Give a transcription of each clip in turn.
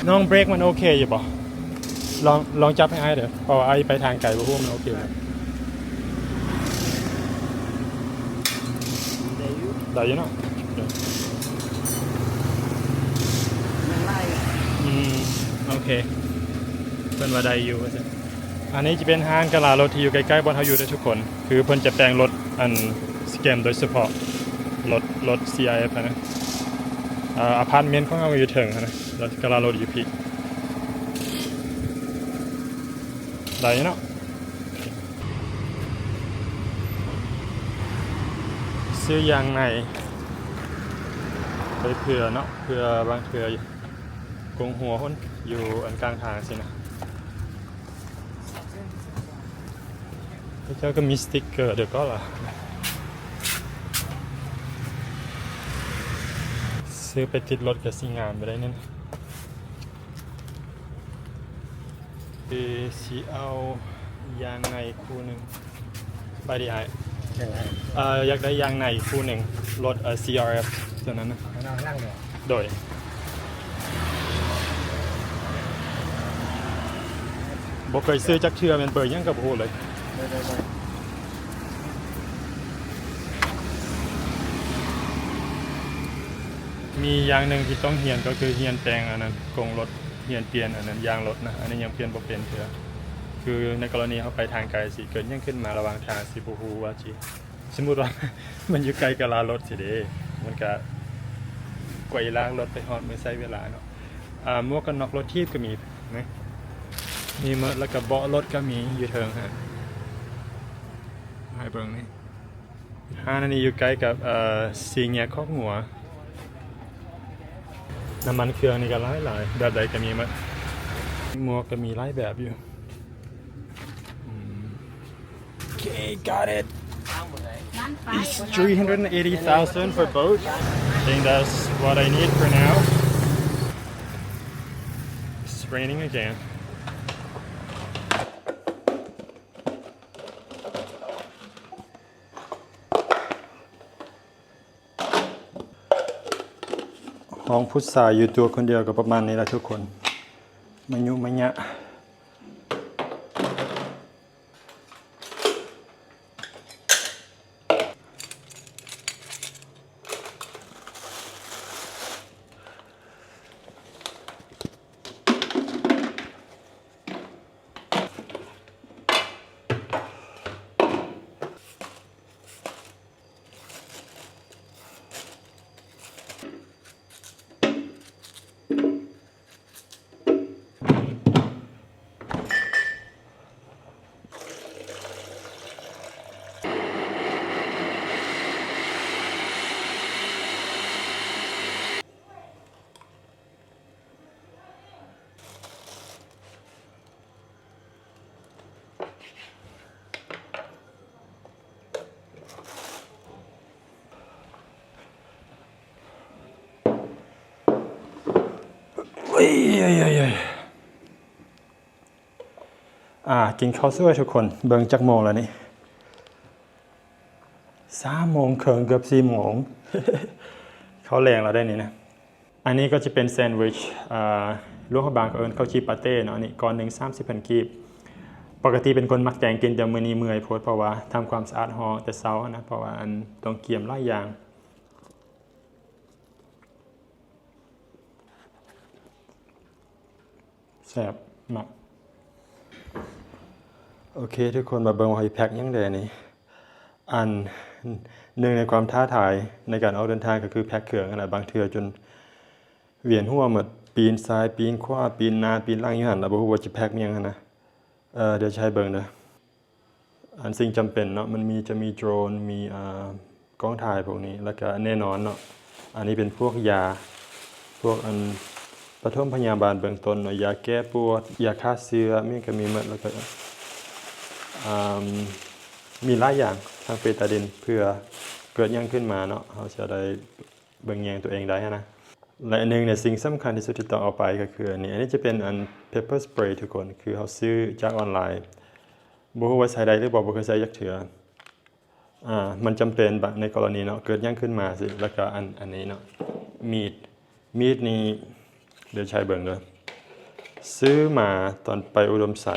ນ້ອງເບຣກມັນໂອເຄຢູ່ບໍ່? ລອງ ລອງຈັບໃຫ້ອ້າຍເດີ້ ເພາະວ່າອ້າຍໄປທາງໄກ ບໍ່ຮູ້ວ່າມັນໂອເຄບໍ່. ໄດ້ຢູ່ ໄດ້ຢູ່ເນາະ. ອືມ ໂອເຄ ເພິ່ນວ່າໄດ້ຢູ່ວ່າຊັ້ນ. ອັນນີ້ຈະເປັນຮ້ານກະລາລົດທີ່ຢູ່ໃກ້ໆບ່ອນເຮົາຢູ່ເດີ້ທຸກຄົນ. ຄືເພິ່ນຈະແປງລົດ ອັນ ສະແກມໂດຍສະເພາະ ລົດ ລົດ ຊີອາເອັຟ ຫັ້ນນະ. ອາ ອາພາດເມັນຂອງເຮົາກໍຢູ່ເທິງຫັ້ນນະ ແລ້ວກະລາລົດຢູ່ພີ້. ໄດ້ເນາະ. ຊື້ຢາງໃນໄປເຜື່ອເນາະ ເຜື່ອບາງເທື່ອກົງຫົວຄົນຢູ່ອັນກາງທາງຊີ້ນະ. ເຂົາເຈົ້າກໍມີສະຕິກເກີເດີກໍລະ ຊື້ໄປຕິດລົດກໍຊິງາມຢູ່ໄດ໋ນັ້ນ. ເອີ ຊິເອົາຢາງໃນຄູ່ໜຶ່ງ. ສະບາຍດີອ້າຍ. ເອີ ຢາກໄດ້ຢາງໃນຄູ່ໜຶ່ງ ລົດ ເອີ ຊີອາເອັຟ ຕົວນັ້ນນະ. ໂດຍ ບໍ່ເຄີຍຊື້ຈັກເທື່ອ ແມ່ນເບີຫຍັງກໍບໍ່ຮູ້ເລີຍ. ມີຢ່າງໜຶ່ງທີ່ຕ້ອງຮຽນ ກໍຄືຮຽນແປງອັນນັ້ນ ກົງລົດ ຮຽນປ່ຽນອັນນັ້ນ ຢາງລົດນະ. ອັນນີ້ຍັງປ່ຽນບໍ່ເປັນເທື່ອ. ຄືໃນກໍລະນີເຮົາໄປທາງໄກ ຊິເກີດຫຍັງຂຶ້ນມາລະຫວ່າງທາງ ຊິບໍ່ຮູ້ວ່າຊິ ສົມມຸດວ່າ ມັນຢູ່ໃກ້ກະລາລົດຊິເດ ມັນກະກວ່າອີ່ລາກລົດໄປຮອດ ມັນໃຊ້ເວລາເນາະ. ອາ ໝວກກັນນັອກລົດຖີບກໍມີນະ ມີໝົດ. ແລ້ວກະເບາະລົດກໍມີຢູ່ເທິງຫັ້ນ ໃຫ້ເບິ່ງນີ້. ຮ້ານອັນນີ້ຢູ່ໃກ້ກັບ ເອີ ສີ່ແຍກຄອກງົວ. ນ້ຳມັນເຄື່ອງນີ້ກໍຫຼາຍໆ ແບບໃດກໍມີໝົດ. ໝວກກໍມີຫຼາຍແບບຢູ່. ອືມ Okay, got it. It's three hundred and eighty thousand for both. I think that's what I need for now. It's raining again. ຫ້ອງຜູ້ຊາຍຢູ່ຕົວຄົນດຽວກໍປະມານນີ້ລະທຸກຄົນ ມະຍຸມະຍະ. ໂອ້ຍ ອາ ກິນເຂົ້າສວຍທຸກຄົນ. ເບິ່ງຈັກໂມງແລ້ວນີ້? ສາມໂມງເຄິ່ງ ເກືອບສີ່ໂມງ ເຂົ້າແລງແລ້ວໄດ໋ນີ້ນະ. ອັນນີ້ກໍຈະເປັນແຊນວິດ ອາ ຫຼວງພະບາງເຂົາເອີ້ນເຂົ້າຈີ່ປາເຕ້ເນາະ. ອັນນີ້ກ້ອນໜຶ່ງສາມສິບພັນກີບ. ປົກກະຕິເປັນຄົນມັກແກງກິນ ແຕ່ມື້ນີ້ເມື່ອຍໂພດ ເພາະວ່າທຳຄວາມສະອາດຫໍແຕ່ເຊົ້າຫັ້ນນະ ເພາະວ່າອັນຕ້ອງກຽມຫຼາຍຢ່າງ. ແຊບມາກ. ໂອເຄທຸກຄົນ ມາເບິ່ງວ່າເຮົາຊິແພັກຫຍັງແດ່ນີ້. ອັນ ໜຶ່ງໃນຄວາມທ້າທາຍໃນການອອກເດີນທາງກໍຄືແພັກເຄື່ອງຫັ້ນລະ. ບາງເທື່ອຈົນວຽນຫົວໝົດ ປີນຊ້າຍປີນຂວາ ປີນໜ້າປີນຫຼັງຢູ່ຫັ້ນລະ ບໍ່ຮູ້ວ່າຈະແພັກຫຍັງຫັ້ນນະ. ເອີ ດຽວຈະໃຫ້ເບິ່ງເດີ້. ອັນສິ່ງຈຳເປັນເນາະ ມັນມີ ຈະມີໂດຣນ ມີ ອາ ກ້ອງຖ່າຍພວກນີ້ ແລ້ວກະແນ່ນອນເນາະ ອັນນີ້ເປັນພວກຢາ ພວກອັນປະຖົມພະຍາບານເບື້ອງຕົ້ນເນາະ ຢາແກ້ປວດ ຢາຂ້າເຊື້ອ ມີຫຍັງກະມີໝົດ. ແລ້ວກະ ອາ ມີຫຼາຍຢ່າງ ທັງເບຕາດິນ ເພື່ອເກີດຫຍັງຂຶ້ນມາເນາະ ເຮົາຈະໄດ້ ເບິ່ງແຍງຕົວເອງໄດ້ຫັ້ນນະ. ແລະ ໜຶ່ງໃນສິ່ງສຳຄັນທີ່ສຸດທີ່ຕ້ອງເອົາໄປກໍຄືອັນນີ້ ອັນນີ້ຈະເປັນອັນເປບເປີສະເປຣທຸກຄົນ ຄືເຮົາຊື້ຈາກອອນລາຍ ບໍ່ຮູ້ວ່າໃຊ້ໄດ້ຫຼືບໍ່ ບໍ່ເຄີຍໃຊ້ຈັກເທື່ອ. ອາ ມັນຈຳເປັນບາງ ໃນກໍລະນີເນາະ ເກີດຫຍັງຂຶ້ນມາຊີ້. ແລ້ວກໍອັນ ອັນນີ້ເນາະ ມີດ ມີດນີ້ ດຽວໃຊ້ເບິ່ງເດີ້. ຊື້ມາຕອນໄປອຸດົມໄຊ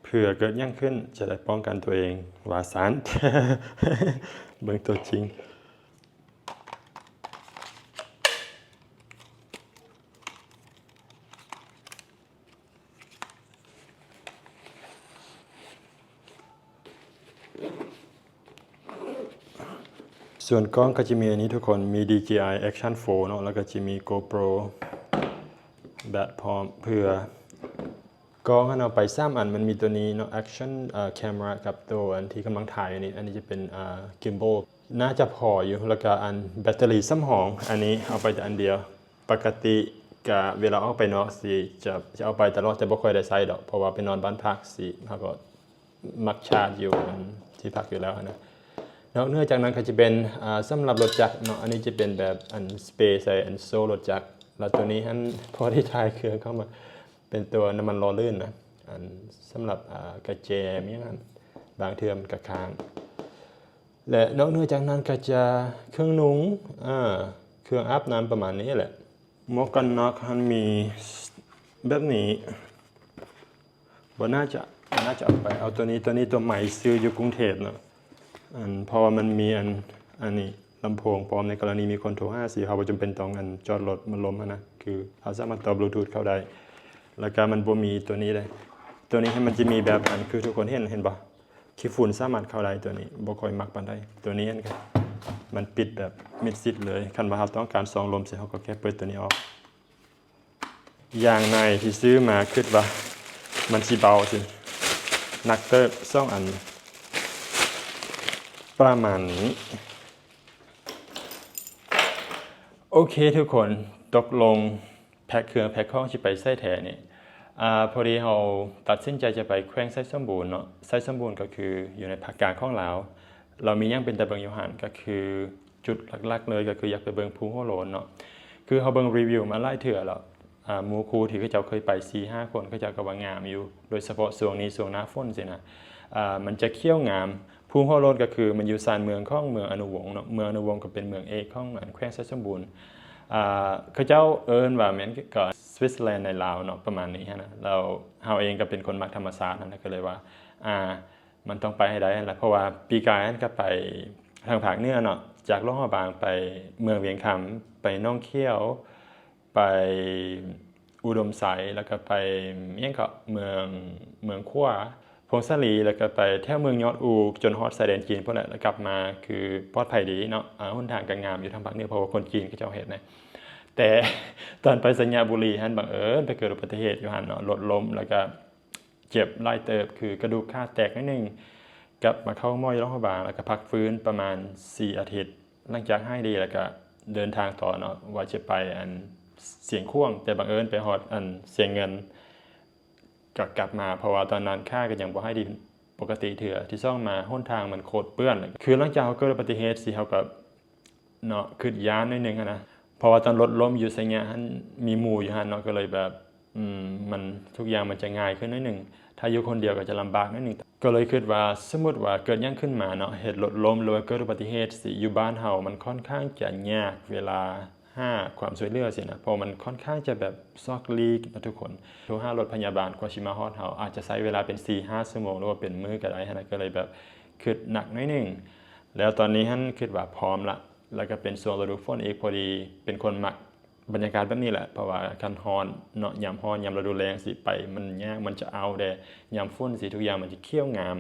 ເພື່ອເກີດຫຍັງຂຶ້ນຈະໄດ້ປ້ອງກັນຕົວເອງ ວ່າຊັ້ນ. ເບິ່ງຕົວຈິງ. ສ່ວນກ້ອງກໍຈະມີອັນນີ້ທຸກຄົນ ມີ ດີເຈໄອ Action Four ເນາະ ແລ້ວກໍຈະມີ GoPro ແບັດພ້ອມ ເພື່ອກ້ອງຫັ້ນເອົາໄປສາມອັນ ມັນມີຕົວນີ້ເນາະ Action ເອີ Camera ກັບໂຕອັນທີ່ກຳລັງຖ່າຍຢູ່ນີ້ ອັນນີ້ຈະເປັນ ເອີ Gimbal ໜ້າຈະພໍຢູ່ ແລ້ວກໍອັນແບັດເຕີຣີສຳຮອງ ອັນນີ້ເອົາໄປແຕ່ອັນດຽວ. ປົກກະຕິກະເວລາອອກໄປນອກຊິ ຈະ ຈະເອົາໄປຕະຫຼອດ ແຕ່ບໍ່ຄ່ອຍໄດ້ໃຊ້ດອກ ເພາະວ່າໄປນອນບ້ານພັກຊິ ເຮົາກໍມັກຊາດຢູ່ອັນທີ່ພັກຢູ່ແລ້ວຫັ້ນນະ. ນອກເໜືອຈາກນັ້ນກໍຈະເປັນ ອ່າ ສຳລັບລົດຈັກເນາະ ອັນນີ້ຈະເປັນແບບອັນສະເປໃສ່ອັນໂສ້ລົດຈັກ ແລ້ວຕົວນີ້ຫັ້ນພໍໄດ້ຖ່າຍເຄື່ອງເຂົ້າມາ ເປັນຕົວນ້ຳມັນຫຼໍ່ລື່ນນະ ອັນສຳລັບ ອ່າ ກະແຈມີຫຍັງຫັ້ນ ບາງເທື່ອມັນກະຄ້າງ. ແລະ ນອກເໜືອຈາກນັ້ນກໍຈະເຄື່ອງນຸ່ງ ເອີ ເຄື່ອງອາບນ້ຳປະມານນີ້ແຫຼະ. ໝວກກັນນັອກຫັ້ນມີແບບນີ້ ບໍ່ໜ້າຈະ ບໍ່ໜ້າຈະເອົາໄປ ເອົາຕົວນີ້ ຕົວນີ້ຕົວໃໝ່ຊື້ຢູ່ກຸງເທບເນາະ ອັນ ເພາະວ່າມັນມີອັນ ອັນນີ້ລຳໂພງພ້ອມ ໃນກໍລະນີມີຄົນໂທຫາຊິ ເຮົາບໍ່ຈຳເປັນຕ້ອງອັນຈອດລົດມາລົມຫັ້ນນະ ຄືເຮົາສາມາດຕໍ່ບລູທູດເຂົ້າໄດ້ ແລ້ວກໍມັນບໍ່ມີຕົວນີ້ເດ້ ຕົວນີ້ໃຫ້ມັນຈະມີແບບອັນ ຄືທຸກຄົນເຫັນ ເຫັນບໍ່? ຂີ້ຝຸ່ນສາມາດເຂົ້າໄດ້ ຕົວນີ້ບໍ່ຄ່ອຍມັກປານໃດ ຕົວນີ້ຫັ້ນ ມັນປິດແບບມິດຊິດເລີຍ ຄັນວ່າເຮົາຕ້ອງການສ່ອງລົມຊິ ເຮົາກໍແຄ່ເປີດຕົວນີ້ອອກ. ຢ່າງໃນທີ່ຊື້ມາ ຄິດວ່າມັນຊິເບົາຊິ ໜັກເຕີບ ສອງອັນ ປະມານນີ້. ໂອເຄທຸກຄົນ ຕົກລົງ ແພັກເຄື່ອງແພັກຂອງຊິໄປໃສແທ້ນີ້ ອາ ພໍດີເຮົາຕັດສິນໃຈຈະໄປແຂວງໄຊສົມບູນເນາະ ໄຊສົມບູນກໍຄືຢູ່ໃນພາກກາງຂອງລາວ ລາວມີຫຍັງເປັນຕາເບິ່ງຢູ່ຫັ້ນ ກໍຄືຈຸດຫຼັກໆເລີຍ ກໍຄືຢາກໄປເບິ່ງພູຫົວໂລ້ນເນາະ ຄືເຮົາເບິ່ງຣີວິວມາຫຼາຍເທື່ອແລ້ວ ອາ ໝູ່ຄູ່ທີ່ເຂົາເຈົ້າເຄີຍໄປສີ່ຫ້າຄົນ ເຂົາເຈົ້າກໍວ່າງາມຢູ່ ໂດຍສະເພາະຊ່ວງນີ້ ຊ່ວງໜ້າຝົນຊີ້ນະ ອາ ມັນຈະຂຽວງາມ ພູຫົວໂລ້ນກໍຄືມັນຢູ່ຊານເມືອງຂອງເມືອງອະນຸວົງເນາະ ເມືອງອະນຸວົງກໍເປັນເມືອງເອກຂອງອັນແຂວງໄຊສົມບູນ ອ່າ ເຂົາເຈົ້າເອີ້ນວ່າແມ່ນກໍສະວິດເຊີແລນໃນລາວເນາະ ປະມານນີ້ຫັ້ນນະ ແລ້ວເຮົາເອງກໍເປັນຄົນມັກທຳມະຊາດຫັ້ນນະ ກໍເລີຍວ່າ ອ່າ ມັນຕ້ອງໄປໃຫ້ໄດ້ຫັ້ນລະ ເພາະວ່າປີກາຍຫັ້ນກໍໄປທາງພາກເໜືອເນາະ ຈາກຫຼວງພະບາງໄປເມືອງວຽງຄຳ ໄປໜອງຂຽວ ໄປອຸດົມໄຊ ແລ້ວກໍໄປ ຫຍັງເກາະ ເມືອງ ເມືອງຂວາ ຜົ້ງສາລີ ແລ້ວກໍໄປແຖວເມືອງຍອດອູ ຈົນຮອດຊາຍແດນຈີນພຸ້ນແຫຼະ ແລ້ວກັບມາຄືປອດໄພດີເນາະ ອາ ຫົນທາງກໍງາມຢູ່ທາງພາກເໜືອ ເພາະວ່າຄົນຈີນເຂົາເຈົ້າເຮັດນະ ແຕ່ຕອນໄປໄຊຍະບູລີຫັ້ນ ບັງເອີນໄປເກີດອຸບັດຕິເຫດຢູ່ຫັ້ນເນາະ ລົດລົ້ມ ແລ້ວກໍເຈັບຫຼາຍເຕີບ ຄືກະດູກຂາແຕກໜ້ອຍໜຶ່ງ ກັບມາເຂົ້າໂຮງໝໍຢູ່ຫຼວງພະບາງ ແລ້ວກໍພັກຟື້ນປະມານສີ່ອາທິດ ຫຼັງຈາກຫາຍດີແລ້ວກະເດີນທາງຕໍ່ເນາະ ວ່າຈະໄປອັນຊຽງຂວາງ ແຕ່ບັງເອີນໄປຮອດອັນຊຽງເງິນ ກະກັບມາ ເພາະວ່າຕອນນັ້ນຂາກະຍັງບໍ່ຫາຍດີປົກກະຕິເທື່ອ. ທີສອງມາ ຫົນທາງມັນໂຄດເປື້ອນ ຄືຫຼັງຈາກເຮົາເກີດອຸບັດຕິເຫດຊິ ເຮົາກະເນາະ ຄຶດຢ້ານໜ້ອຍໜຶ່ງຫັ້ນນະ ເພາະວ່າຕອນລົດລົ້ມຢູ່ໄຊຍະຫັ້ນ ມີໝູ່ຢູ່ຫັ້ນເນາະ ກະເລີຍແບບ ອືມ ມັນ ທຸກຢ່າງມັນຈະງ່າຍຂຶ້ນໜ້ອຍໜຶ່ງ ຖ້າຢູ່ຄົນດຽວກໍຈະລຳບາກໜ້ອຍໜຶ່ງ ກໍເລີຍຄິດວ່າ ສົມມຸດວ່າເກີດຫຍັງຂຶ້ນມາເນາະ ເຫດລົດລົ້ມ ຫຼືວ່າເກີດອຸບັດຕິເຫດຊິ ຢູ່ບ້ານເຮົາມັນຄ່ອນຂ້າງຈະຍາກເວລາຫາຄວາມຊ່ວຍເຫຼືອຊີ້ນະ ເພາະມັນຄ່ອນຂ້າງຈະແບບຊອກຫຼີກເນາະທຸກຄົນ ໂທຫາລົດພະຍາບານກວ່າຊິມາຮອດເຮົາ ອາດຈະໃຊ້ເວລາເປັນສີ່ຫ້າຊົ່ວໂມງ ຫຼືວ່າເປັນມື້ກໍໄດ້ຫັ້ນນະ ກໍເລີຍແບບຄິດໜັກໜ້ອຍໜຶ່ງ ແລ້ວຕອນນີ້ຫັ້ນຄິດວ່າພ້ອມລະ ແລ້ວກໍເປັນຊ່ວງລະດູຝົນອີກ ພໍດີເປັນຄົນມັກ ບັນຍາກາດແບບນີ້ແຫຼະ ເພາະວ່າຄັນຮ້ອນເນາະ ຍາມຮ້ອນ ຍາມລະດູແລ້ງຊິໄປ ມັນຍາກ ມັນຈະອ້າວແດ່ ຍາມຝົນຊິ ທຸກຢ່າງມັນຈະຂຽວງາມ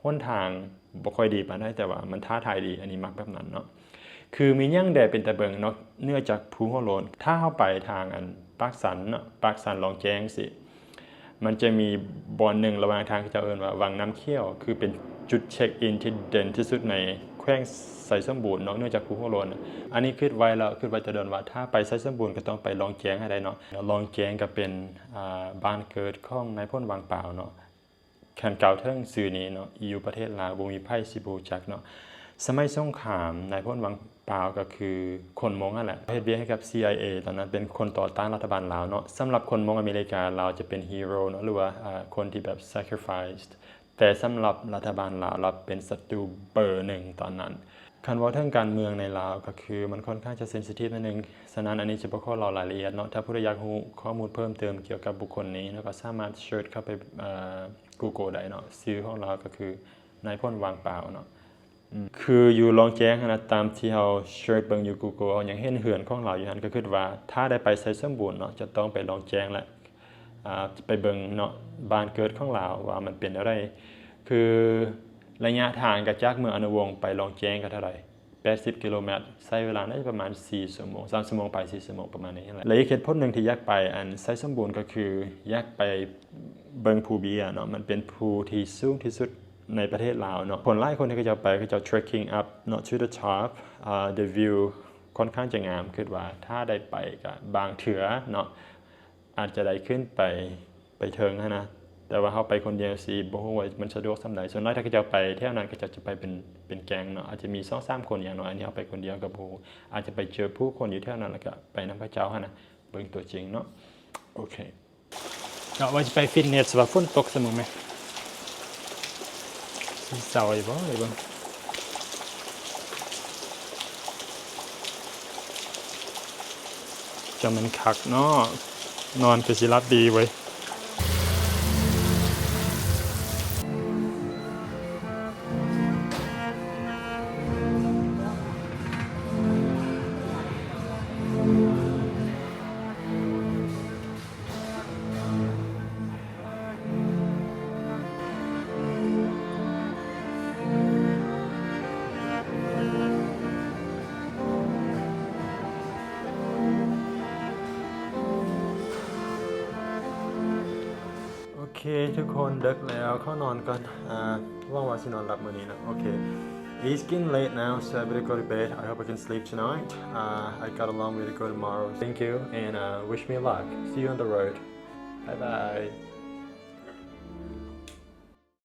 ຫົນທາງບໍ່ຄ່ອຍດີປານໃດ ແຕ່ວ່າມັນທ້າທາຍດີ ອັນນີ້ມັກແບບນັ້ນເນາະ. ຄືມີຫຍັງແດ່ເປັນຕາເບິ່ງນອກເໜືອຈາກພູຫົວໂລ້ນ ຖ້າເຮົາໄປທາງອັນປາກຊັນເນາະ ປາກຊັນ ລອງແຈ້ງຊິ ມັນຈະມີບ່ອນໜຶ່ງລະຫວ່າງທາງ ເຂົາເຈົ້າເອີ້ນວ່າວັງນ້ຳຂຽວ ຄືເປັນຈຸດເຊັກອິນທີ່ເດັ່ນທີ່ສຸດໃນແຂວງໄຊສົມບູນ ນອກເໜືອຈາກພູຫົວໂລ້ນ. ອັນນີ້ຄິດໄວ້ແລ້ວ ຄິດໄວ້ແຕ່ດົນວ່າ ຖ້າໄປໄຊສົມບູນກໍຕ້ອງໄປລອງແຈ້ງໃຫ້ໄດ້ເນາະ. ລອງແຈ້ງກໍເປັນ ອ່າ ບ້ານເກີດຂອງນາຍພົນວັງປາວເນາະ. ຄັນກ່າວເຖິງຊື່ນີ້ເນາະ ຢູ່ປະເທດລາວບໍ່ມີໃຜຊິບໍ່ຮູ້ຈັກເນາະ. ສະໄໝສົງຄາມ ນາຍພົນວັງປາວກໍຄືຄົນມົ້ງຫັ້ນແຫຼະ ເຮັດວຽກໃຫ້ກັບ ຊີໄອເອ ຕອນນັ້ນເປັນຄົນຕໍ່ຕ້ານລັດຖະບານລາວເນາະ. ສຳລັບຄົນມົ້ງອາເມລິກາ ລາວຈະເປັນ hero ເນາະ ຫຼືວ່າ ອາ ຄົນທີ່ແບບ sacrifice ແຕ່ສຳລັບລັດຖະບານລາວ ລາວເປັນສັດຕູເບີໜຶ່ງຕອນນັ້ນ. ຄັນເວົ້າເຖິງການເມືອງໃນລາວ ກໍຄືມັນຄ່ອນຂ້າງຈະເຊັນຊິທີບໜ້ອຍໜຶ່ງ, ສະນັ້ນອັນນີ້ຈະບໍ່ຂໍເລົ່າລາຍລະອຽດເນາະ. ຖ້າຜູ້ໃດຢາກຮູ້ຂໍ້ມູນເພີ່ມເຕີມກ່ຽວກັບບຸກຄົນນີ້ເນາະ ກໍສາມາດເສີດເຂົ້າໄປ ເອີ Google ໄດ້ເນາະ. ຊື່ຂອງລາວກໍຄືນາຍພົນ ຫວ່າງປາວເນາະ. ອືມ ຄືຢູ່ລ່ອງແຈ້ງຫັ້ນນະ ຕາມທີ່ເຮົາເສີດເບິ່ງຢູ່ Google ເຮົາຍັງເຫັນເຮືອນຂອງລາວຢູ່ຫັ້ນ, ກໍຄິດວ່າຖ້າໄດ້ໄປໄຊສົມບູນເນາະ ຈະຕ້ອງໄປລ່ອງແຈ້ງ ແລະ ອ່າ ໄປເບິ່ງເນາະ ບ້ານເກີດຂອງລາວວ່າມັນເປັນແນວໃດ. ຄືໄລຍະທາງກະຈາກເມືອງອະນຸວົງໄປລ່ອງແຈ້ງກະເທົ່າໃດ ແປດສິບກິໂລແມັດ, ໃຊ້ເວລາໜ້າຈະປະມານສີ່ຊົ່ວໂມງ ສາມຊົ່ວໂມງໄປ ສີ່ຊົ່ວໂມງ ປະມານນີ້ແຫຼະ. ແລະ ອີກເຫດຜົນໜຶ່ງທີ່ຢາກໄປອັນໄຊສົມບູນ ກໍຄືຢາກໄປເບິ່ງພູເບ້ຍເນາະ, ມັນເປັນພູທີ່ສູງທີ່ສຸດໃນປະເທດລາວເນາະ. ຄົນຫຼາຍຄົນທີ່ເຂົາເຈົ້າໄປ ເຂົາເຈົ້າ trekking up ເນາະ to the top. ອ່າ the view ຄ່ອນຂ້າງຈະງາມ, ຄິດວ່າຖ້າໄດ້ໄປກະບາງເທື່ອເນາະ ອາດຈະໄດ້ຂຶ້ນໄປ ໄປເທິງຫັ້ນນະ, ແຕ່ວ່າເຮົາໄປຄົນດຽວຊິບໍ່ຮູ້ວ່າມັນສະດວກສ່ຳໃດ. ສ່ວນຫຼາຍຖ້າເຂົາເຈົ້າໄປແຖວນັ້ນ ເຂົາເຈົ້າຈະໄປເປັນ ເປັນແກັງເນາະ, ອາດຈະມີສອງສາມຄົນຢ່າງໜ້ອຍ. ອັນນີ້ເຮົາໄປຄົນດຽວກໍບໍ່ຮູ້, ອາດຈະໄປເຈີຜູ້ຄົນຢູ່ແຖວນັ້ນ ແລ້ວກໍໄປນຳເຂົາເຈົ້າຫັ້ນນະ ເບິ່ງຕົວຈິງເນາະ. ໂອເຄ ກະວ່າຈະໄປຟິດເນສ ວ່າຝົນຕົກຊະມື້ແມ ຊິເຊົາຢູ່ບໍ່ ໄປເບິ່ງ. ຈະແມ່ນຄັກເນາະ, ນອນຄືຊິຫຼັບດີເວີຍ. ໂອເຄທຸກຄົນ ເດິກແລ້ວ ຂໍນອນກ່ອນ. ອາ ຫວັງວ່າຊິນອນຫຼັບມື້ນີ້ນະ. ໂອເຄ It's getting late now, so I better go to bed. I hope I can sleep tonight. Uh, I got a long way to go tomorrow. Thank you and, uh, wish me luck. See you on the road. Bye bye.